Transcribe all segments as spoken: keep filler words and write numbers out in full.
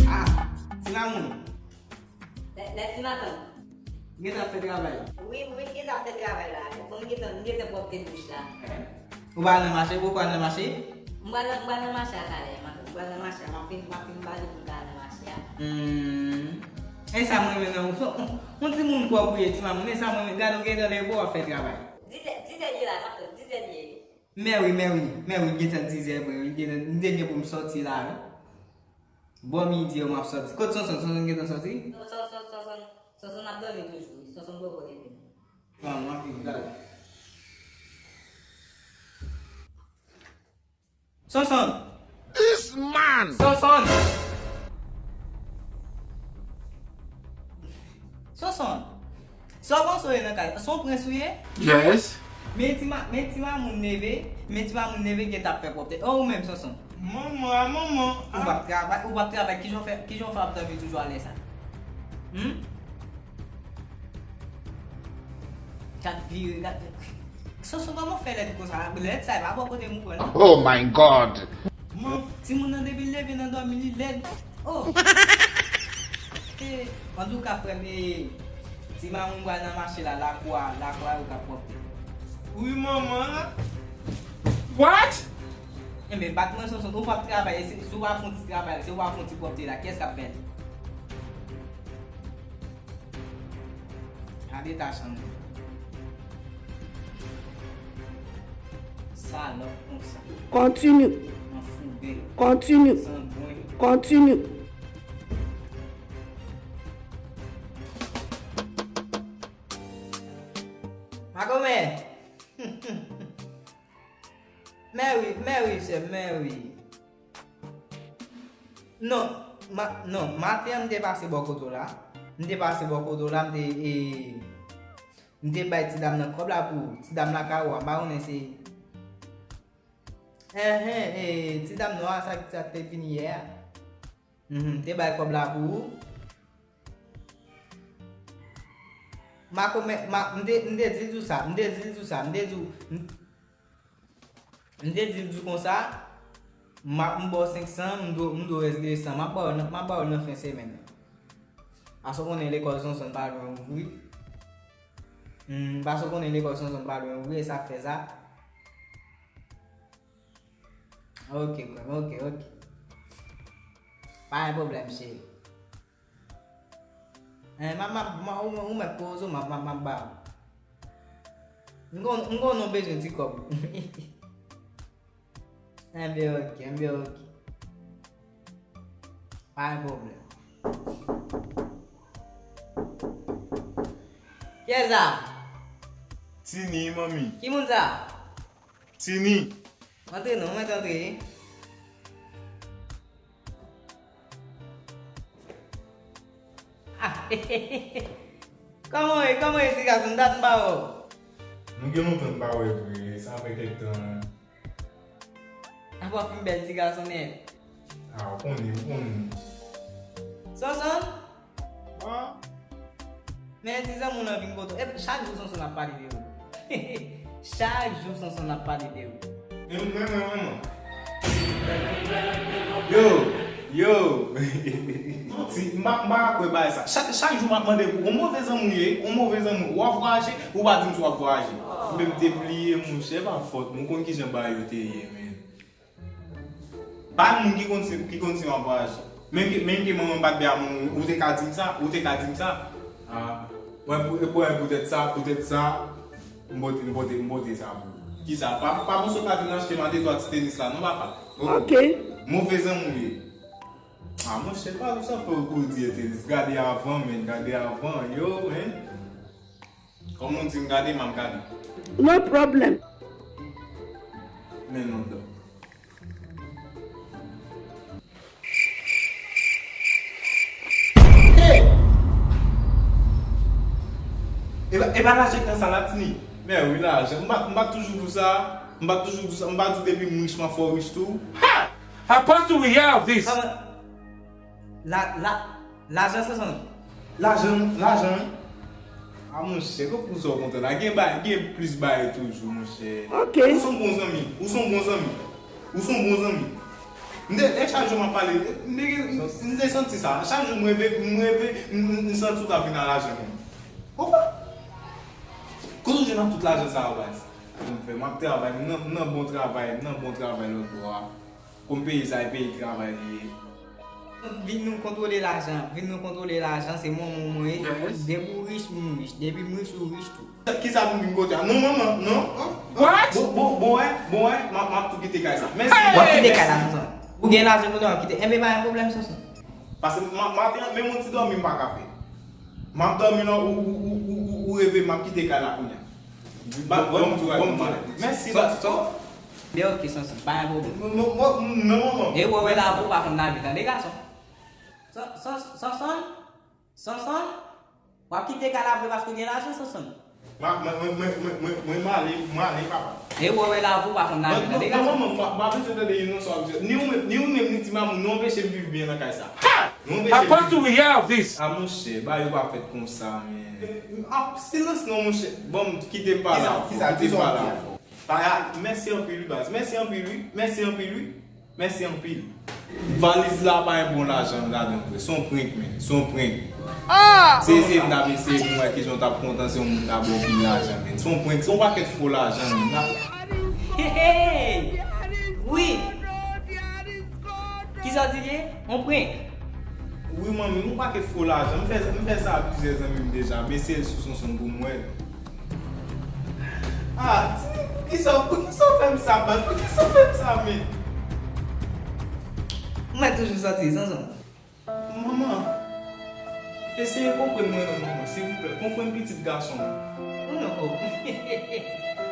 Ah, ti mamoun. Lè, lè ti matant. Gentan ap fè travay. Wi, wi, gentan ap fè travay la. Fò m gentan, m gentan pwòpte douch la. Ou pa nan mache, ou pa nan mache? M pa nan, m pa nan mache a talè, matant. M pa nan mache a. M ap fin, m ap fin bale pou m ka nan mache a. Hmm. E sa mwen menm nan, yon, yon, yon timoun pwòp ou ye, ti mamoun. E sa mwen menm, gade ou gentan leve w ap fè travay. Dizè, dizè li ye la, matant, dizè li ye. Mèwi, mèwi, mèwi, gentan dizè vre, wi, gentan, m te gen pou m sòti la, wi. Bò midi yo m ap sòti. Kot Sonson? Sonson gentan sòti? Non, Sonson, Sonson, Sonson ap dòmi toujou, wi. Sonson poko leve. An, m ap vin gade. Sonson! This man! Sonson! Sonson! Sa w panse w ye nan kay? Se yon prens ou ye? Yes. Men ti ma-, men ti mamoun leve, men ti mamoun leve gentan ap fè pwòpte. Oh, ou menm, Sonson. Manman, a manman. Ou p ap travay, ou p ap travay. Kijan w fè, kijan w fè ap dòmi toujou a lè sa? Hmm? Gad vire, gad. Sonson, kòman w fè lèd konsa? Lèd sa, e pa bò kote m ou pran l. Oh my God! Man, timoun nan depi l leve nan dòmi, li lèd. Oh! Eh, antouka, frè m, eh, ti mamoun pral nan mache la, lakou a, lakou a yo ka pwòpte. Wi, manman. What? Enben, bat mwen Sonson, ou p ap travay, e si, si w pa fè yon ti travay, si w pa fè yon ti pwòpte la, kiyès k ap fè l? Gade ta chanm. Salòp konsa. Kontinye. Anfoube. Kontinye. Zangwen. Kontinye. Makomè. Mèwi, mèwi, sè, mèwi. Non, ma-, non, maten an m te pase bò kote w la. M te pase bò kote w la, m te, e, m te bay ti dam nan kòb la pou ou. Ti dam lakay ou a, m pa konnen se. Enhen, e, ti dam nwa a, sa, sa k te vini yè a. Mhm, m te bay kòb la pou ou. Makomè, ma, m te, m te di l tou sa, m te di l tou sa, m te di w, m, M te di l di konsa, m ap, m ba w senk san, m dwe, m dwe rès de san, m ap ba w nan, m ap ba w nan fen semèn nan. Paske w konnen lekòl Sonson pa lwen ouvri. Hmm, paske w konnen lekòl Sonson pa lwen ouvri, e sa k fè sa. Ok, frè m, ok, ok. Pa gen pwoblèm, cheri. Eh, m ap, m ap, m ap, ou, ou mèt poze w, m ap, m ap, m ap ba w. M konn, m konn ou bezwen ti kòb. Enben, ok, enben, ok. Pa gen pwoblèm. Kiyès sa? Tini, manmi. Ki moun sa? Tini. Antre non, mwen t antre. Ah, kòman w ye, kòman w ye, ti gason, dat m pa wè w. Nou gen lontan n pa wè vre, sa fè kèk tan. Apa w fin bèl, ti gason nèt. Ah, ou konnen, ou konnen. Sonson? Wa? Men ti zanmi w nan vin kote w. E chak jou Sonson ap pale de ou. Chak jou Sonson ap pale de ou. Men mwen, mwen, mwen, mwen. Yo, yo. Ti, m pa, m pa ka kwè bagay sa. Chak, chak jou m ap mande pou ou. Yon move zanmi w ye, yon move zanmi w. W ap vwayaje, ou pa di m si w ap vwayaje. M menm depliye, monchè, pa fòt mwen. Ou konn kijan bagay yo te ye, men. Pa moun ki konn si, ki konn si w ap vwayaje. Menm ke, menm ke manman m pa t byen avè w, ou te ka di m sa, ou te ka di m sa. Ah, mwen, pou, pou, poutèt sa, poutèt sa, m pote, m pote, m pote sa pou ou. Kisa? Pa, pa panse w ka vin achte m a de twa ti tenis la, non, papa. Ok. Move zanmi w ye. Ah, monchè, pa ou sa fè w kou di tenis. Gade avan, men, gade avan, yo, men. Kòman w di m gade, m ap gade. No problem. Men non, dòk. E pa, e pa lajan k nan sa, Latini. Men wi, lajan. M pa, m pa toujou di w sa. M pa toujou di w sa. M pa di w depi m rich, m ap fè w rich tou. Ha! How possible we have this? Kòman? La, la, lajan, Sonson. Lajan, lajan. A, monchè, gwo kouzè w kontan la. Gen bay, gen plis bagay toujou, monchè. Ok. Ou se yon bon zanmi. Ou se yon bon zanmi. Ou se yon bon zanmi. M te, e chak jou m ap pale, m te, m te santi sa. Chak jou m reve, m reve, m, m, m santi w t ap vin a lajan mwen. Opa! Kote w jwenn tout lajan sa yo, baz? Pou m fè, m ap travay, m nan, m nan bon travay, m nan bon travay lòt bò a. Pou m peye sa, e peye travay li ye. Vin nou kontwole lajan, vin nou kontwole lajan, se mwen, mwen, mwen ye. Depi w rich, m rich. Depi m rich, ou rich tou. Kisa pou m vin kote a? Non, manman, non. What? Bon, bon, bon, wè, bon, wè, m ap, m ap tou kite kay sa. Mèsi. W ap kite kay la, Sonson. Ou gen lajan kounye a, w ap kite. Enben, pa gen pwoblèm, Sonson. Paske m ap, m ap, menm yon ti dòmi m pa ka fè. M ap dòmi la, ou, ou, ou, ou, ou, ou reve, m ap kite kay la kounye a. Ba, bon, bon, bon, bon. Mèsi, baz. Sonson. Byen, ok, Sonson, pa gen pwoblèm. Non, non, non, non, non. E wè, wè, la, pou pa konn lavi, tande, gason. Son, son, Sonson? Sonson? W ap kite kay la vre paske w gen lajan, Sonson? Mwen, mwen, mwen, male, male, papa. E wè, wè, la, pou pa konn lavi, tande, gason. Non, non, non, non, m pa bezwen tande youn nan sa w ap di. Ni ou menm, ni ou menm, ni ti mamoun, nou anpeche m viv byen nan kay sa. Ha! Nou anpeche m viv. How possible we have this? A, monchè, bagay yo pa fèt konsa, men. E, a, silans non, monchè. Bon, kite m pale avè w, kite m pale avè w. Mèsi anpil, wi, baz. Mèsi anpil, wi. Mèsi anpil, wi. Mèsi anpil. Valiz la pa gen bon lajan ladan vre. Se yon prank, men. Se yon prank. Se, se m t ap eseye pou m wè kijan w t ap kontan se yon moun ta ba w pil lajan, men. Se yon prank, se yon pakèt fo lajan, men. Hey, hey! Wi. Kisa w di l ye? Yon prank? Wi, manmi, yon pakèt fo lajan. M fè, m fè sa a plizyè zanmi m deja. M eseye l sou Sonson pou m wè. Ah, Tini, poukisa, poukisa w fè m sa, baz? Poukisa w fè m sa, men? Ou mèt toujou sòti, Sonson. Manman, eseye konprann mwen non, manman, silvouplè. Konprann pitit gason m. Ou non, oh.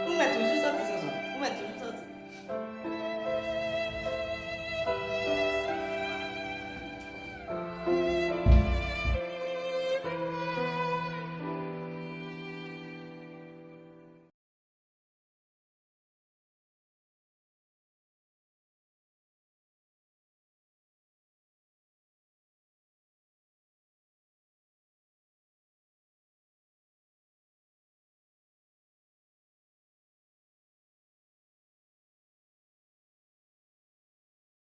Ou mèt